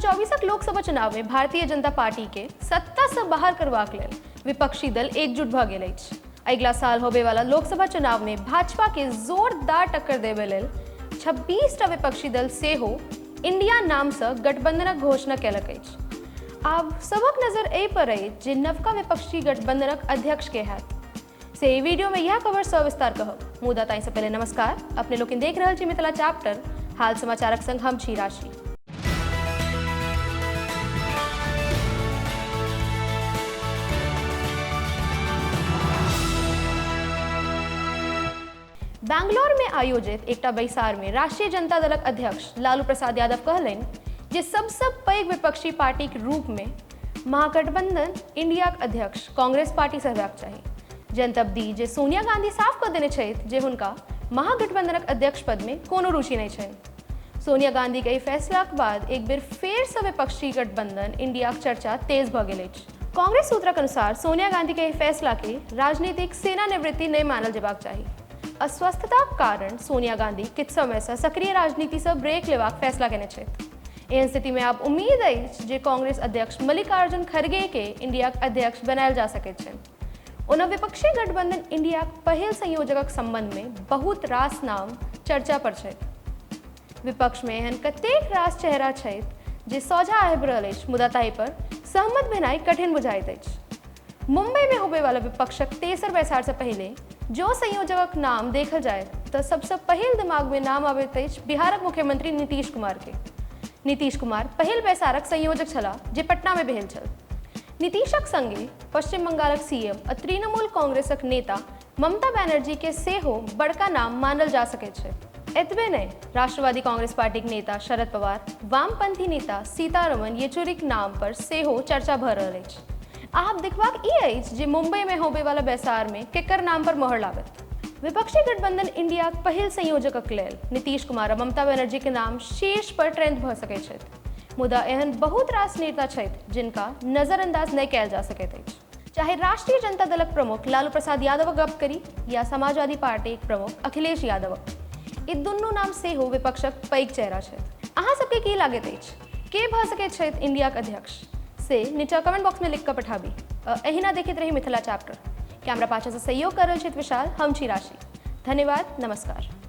2024क लोकसभा चुनावमे भारतीय जनता पार्टीके सत्तासँ बाहर करबाक लेल विपक्षी दल एकजुट भऽ गेल अछि। अगिला साल होबयवला लोकसभा चुनावमे भाजपाके जोरदार टक्कर देबय लेल 26टा विपक्षी दल सेहो इंडिया नामसँ गठबंधनक घोषणा कयलक अछि। आब सभक नजर एहि पर अछि जे नवका विपक्षी गठबंधनक अध्यक्ष के हैत। से एहि वीडियोमे इएह खबर सविस्तार कहब, मुदा ताहिसँ पहिले नमस्कार। अपने लोकनि देख रहल छी मिथिला चैप्टर हाल समाचारक संग हम छी राशि। बैंगलोर में आयोजित एकटा बैसार में राष्ट्रीय जनता दलक अध्यक्ष लालू प्रसाद यादव कहलनि जे सबसँ पैघ विपक्षी पार्टीक रूप में महागठबंधन इंडियाक अध्यक्ष कांग्रेस पार्टीसँ हेबाक चाही। जनतब दी जे सोनिया गांधी साफ कऽ देने छथि जे हुनका महागठबंधनक अध्यक्ष पदमे कोनो रुचि नहि छनि। सोनिया गांधीक एहि फैसलाक बाद एक बेर फेरसँ विपक्षी गठबंधन इंडियाक चर्चा तेज भऽ गेल अछि। कांग्रेस सूत्रक अनुसार सोनिया गांधीक एहि फैसलाकेँ राजनीतिक सेनानिवृत्ति नहि मानल जेबाक चाही। अस्वस्थताक कारण सोनिया गांधी किछु समयसँ सक्रिय राजनीतिसँ ब्रेक लेबाक फैसला केने छथि। एहन स्थितिमे आब उम्मीद अछि जे कांग्रेस अध्यक्ष मल्लिकार्जुन खड़गेकेँ इंडियाक अध्यक्ष बनायल जा सकैत छनि। ओना विपक्षी गठबंधन इंडियाक पहिल संयोजकक संबंधमे बहुत रास नाम चर्चा पर छथि। विपक्षमे एहन कतेक रास चेहरा छथि जे सोझाँ आबि रहल अछि, मुदा ताहि पर सहमत भेनाइ कठिन बुझाइत अछि। मुंबईमे होबयवला विपक्षक तेसर बैसारसँ पहिले जँ संयोजकक नाम देखल जाय तऽ सबसँ पहिल दिमागमे नाम अबैत अछि बिहारक मुख्यमंत्री नीतीश कुमारके। नीतीश कुमार पहिल बैसारक संयोजक छलाह जे पटनामे भेल छल। नीतीशक संगे पश्चिम बंगालक सीएम आ तृणमूल कांग्रेसक नेता ममता बनर्जीके सेहो बड़का नाम मानल जा सकैत छै। एतबे नहि, राष्ट्रवादी कांग्रेस पार्टीक नेता शरद पवार, वामपंथी नेता सीतारमण येचुरीक नाम पर सेहो चर्चा भऽ रहल अछि। आब देखबाक ई अछि जे मुंबईमे होबयवला बैसारमे केकर नाम पर मोहर लागत। विपक्षी गठबंधन इंडियाक पहिल संयोजकक लेल नीतीश कुमार आ ममता बनर्जीक नाम शीर्ष पर ट्रेंड भऽ सकैत छथि। मुदा एहन बहुत रास नेता छथि जिनका नजरअंदाज नहि कयल जा सकैत अछि। चाहे राष्ट्रीय जनता दलक प्रमुख लालू प्रसाद यादवक गप करी या समाजवादी पार्टीक प्रमुख अखिलेश यादवक, ई दुनू नाम सेहो विपक्षक पैघ चेहरा छथि। अहाँ सबके की लागैत अछि, के भऽ सकैत छथि इंडियाक अध्यक्ष? से नीचा कमेंट बॉक्समे लिख कऽ पठाबी। एहिना देखैत रही मिथिला चैप्टर। कैमरा पाछासँ सहयोग कऽ रहल छथि विशाल, हम छी राशि। धन्यवाद, नमस्कार।